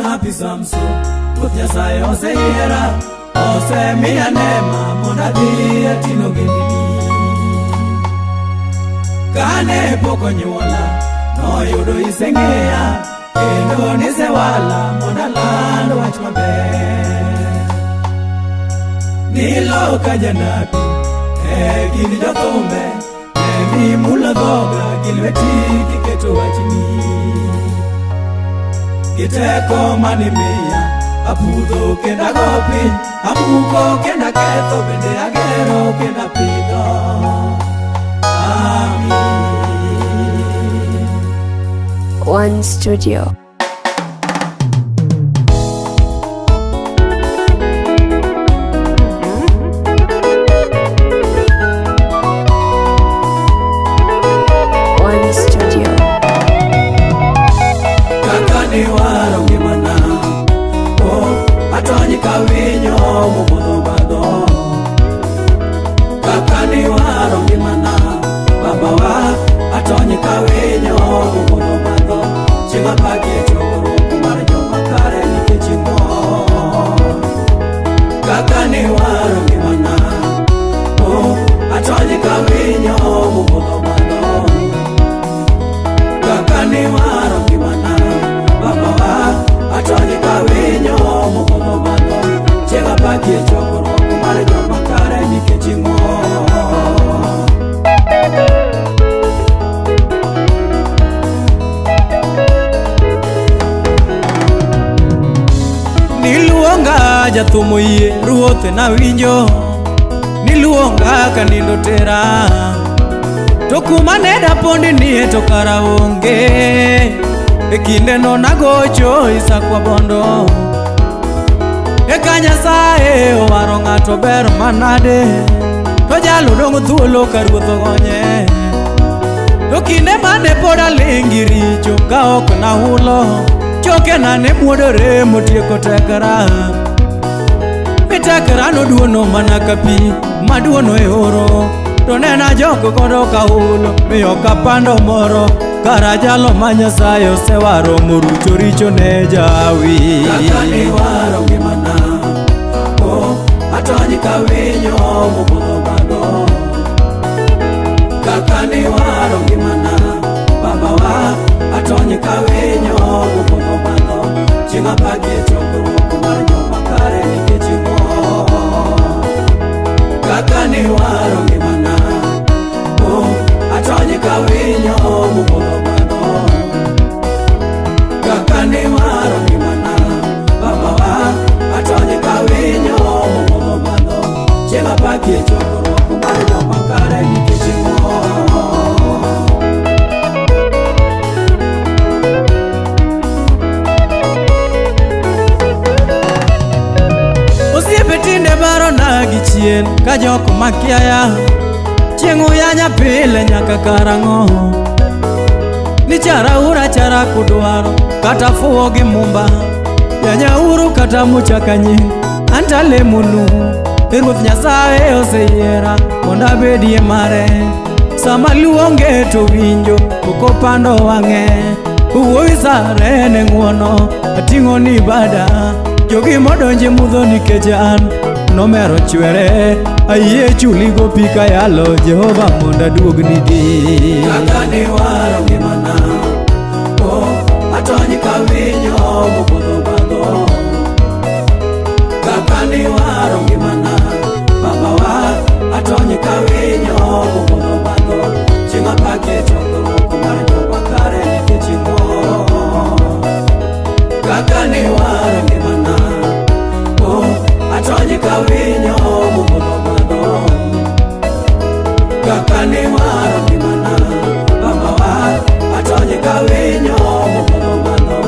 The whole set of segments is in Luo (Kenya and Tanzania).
Janabi Samson, Ruoth Nyasaye oseyiera, osemiya neema mondo adhi atin ogendini. Kane pok onyuola, noyudo iseng'eya, kendo nisewala mondo aland wach maber. Niloka janabi e kind jothumbe, ne mimulo dhoga gi lweti kiketo wachni. Gi teko manimiya, apudho kendo ago piny, amuko kendo aketho, bende agero kendo apidho. Amin. One Studio. One Studio. Kaka niwaro ngimana, oh, atony ka winyo mopodho obadho. Kaka niwaro ngimana, babawa, atony ka winyo mopodho obadho. Chieng' apaki e chokruok mar joma kare nikech ing'won. Kaka niwaro ngimana, oh, atony ka winyo mopodho obadho. Kaka niwaro ngimana, babawa, atony ka winyo mopodho obadho. Chieng' apaki e chokruok mar joma kare nikech ing'won. Niluonga jathum oyie ruoth nawinjo Niluonga ka nindo tera To kuma ne dapondi nie to kara onge E kindeno nagocho Isakwa Bondo Eka Nyasaye owaro ng'ato ber manade To jalo dong' thuolo ka ruoth ogonye To kinde mane pod aling' gi richo ka ok nahulo Chokena ne muodore motieko tekra Mi tekra noduono mana ka pi maduono e oro To nena jok godo kahulo mi ok apando moro Kara jalo ma Nyasaye osewaro morucho richo ne jawi Kaka niwaro ngimana, oh, atony ka winyo mopodho obadho. Kaka niwaro ngimana, babawa, atony ka winyo mopodho obadho. Chieng' apaki e chokruok mar joma kare nikech ing'won. Kaka niwaro ngimana, oh, atony ka winyo mopodho obadho. Kaka niwaro ngimana, babawa, atony ka winyo mopodho obadho. Chieng' apaki e chokruok mar joma kare nikech ing'won. Osiepe tinde barona gi chien ka jok makiaya Chieng' uyanya pile nyaka karang'o Ni chara ura chara kudwaro kata fuwo gi mumba Yanyauru kata muchaka nying anta lemonu E Ruoth Nyasaye oseyiera mondo abedie mare Sama luonge to winjo ok opando wang'e Wuoyi sare ne ng'uono ating'o ni bada Jogi modonje mudho nikech an nomero chwere Ayie chuligo pi kayalo Jehova mondo aduognigi Kaka niwaro ngimana, oh, atony ka winyo mopodho obadho. Kaka niwaro ngimana, babawa, atony ka winyo mopodho obadho. Chieng' apaki e chokruok mar joma kare nikech ing'won. Kaka niwaro ngimana, oh, atony ka winyo mopodho obadho. Kaka niwaro ngimana, babawa, atony ka winyo mopodho obadho.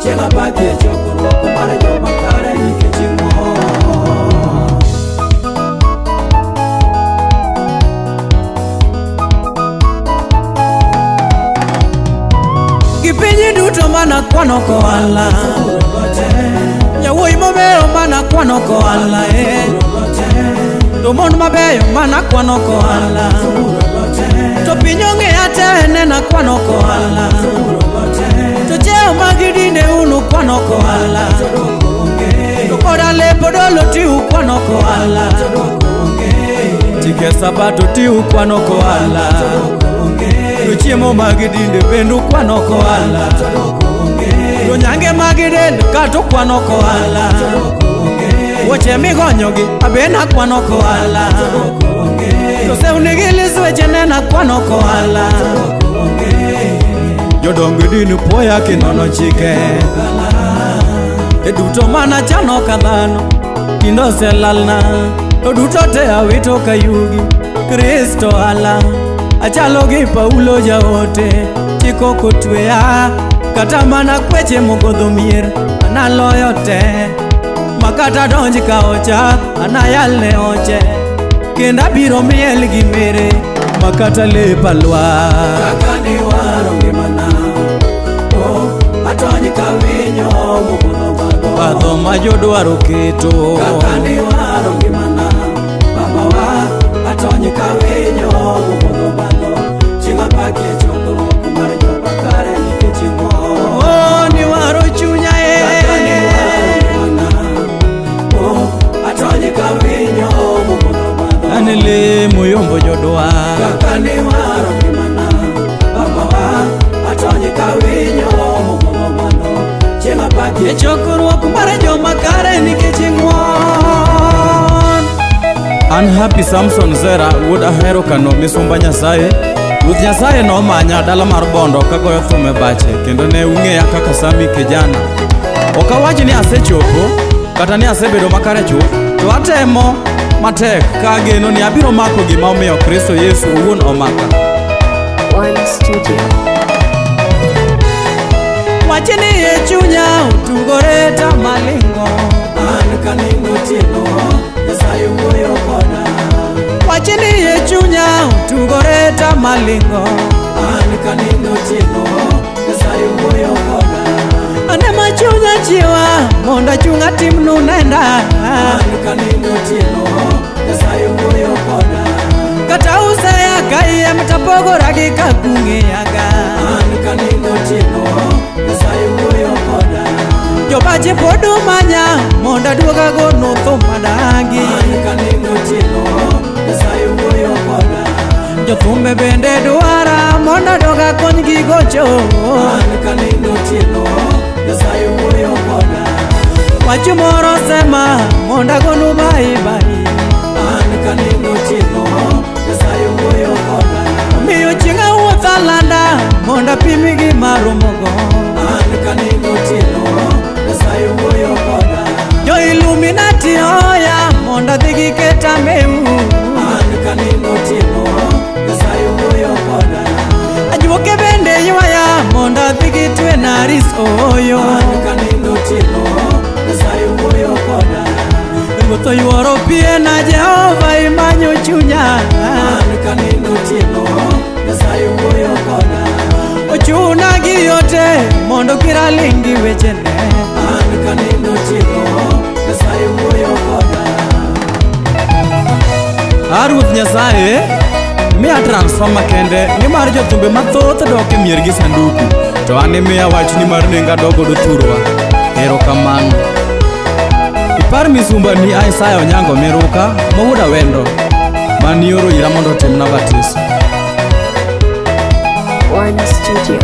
Chieng' apaki e chokruok mar joma kare nikech ing'won. Gi piny duto mana kwano koala Yawuoyi momewo mana kwano koala eh. To mon mabeyo mana kwano koala To piny ong'eya te nena kwano koala To cheo mag dinde unu kwano koala kohala to dwoko onge. Chike sabato ti ukwano kohala to dwoko onge. To chiemo mag dinde bende ukwano kohala to dwoko onge. To nyange mag del kata ukwano kohala to dwoko onge. Wuoche migonyogi abena kwano kohala to dwoko onge. To sewni gi lisweche nena kwano kohala to dwoko onge. Jodong din puoya kinono chike E duto mana chano ka dhano Kendo oselalna To duto te awito ka yugi Kristo ala Achalo gi Paulo jaote Chik ok otweya Kata mana kweche mogodho mier Analoyo te Makata donj ka ocha Anayal ne oche Kendo abiro miel gi mere Makata lepa lwar. Kaka niwaro ngimana, oh, atony ka winyo mobudho obadho. Obadho ma jodwaro keto. Kaka niwaro ngimana, babawa, atony ka winyo mobudho obadho. Chieng' apaki e chokruok mar joma kare nikech ing'wono. Oh, niwaro chunya e. Kaka niwaro ngimana, oh, atony ka winyo mobudho obadho. An le moyombo jodwa. Kaka niwaro ngimana, babawa, atony ka winyo mobudho obadho. Chieng' apaki E chokruok mar joma kare nikech ing'won. An Happy Samson Zera wuod Ahero Kano misumba Nyasaye. Ruoth Nyasaye nomanya dala mar Bondo kagoyo thum e bache kendo ne ung'eya kaka Sami Kijana. Ok awach ni asechopo kata ni asebedo makare chuth, to atemo matek ka ageno ni abiro mako gima omiyo Kristo Yesu owuon omaka. One Studio. Wachni e chunya otugore ta malingo. An kanindo otieno, Nyasaye wuoyo koda. Wachni e chunya otugore ta malingo. An kanindo otieno, Nyasaye wuoyo koda. Ane ma chunya chiwa mondo achung' atimnu nenda. An kanindo otieno, Nyasaye wuoyo koda. Kata useya kayiem tapogora gi kakung'iyaga. An kanindo otieno, Nyasaye wuoyo koda. Jobache pod umanya mondo aduoga gonu thum madagi. An kanindo otieno, Nyasaye wuoyo koda. Jothumbe bende dwara mondo adog akonygi gocho. An kanindo otieno, Nyasaye wuoyo koda. Wach moro sema mondo agonu bai bai. An kanindo otieno, Nyasaye wuoyo koda. Omiyo chieng' awuoth alanda mondo apim gi maromogo. An kanindo otieno, Nyasaye wuoyo koda. Jo Illuminati oya mondo adhi giketa meu. An kanindo otieno, Nyasaye wuoyo koda. Ajuoke bende ywaya mondo adhi gitwena ris oyo. An kanindo otieno, Nyasaye wuoyo koda. Ruoth oyuoro piena Jehova imanyo chunya. An kanindo otieno, Nyasaye wuoyo koda. Ochuna gi yote mondo kik aling' gi wechene. An kanindo otieno, Nyasaye wuoyo koda. A Ruoth Nyasaye, miya transfer makende nimar jothumbe mathoth dok e mier gi sanduku to an imiya wachni mar nengo adog godo thurwa. Erokamano. Ipar misumbani Isaya Onyango Miruka ma wuod Awendo manioro ira mondo otimna batiso. One Studio.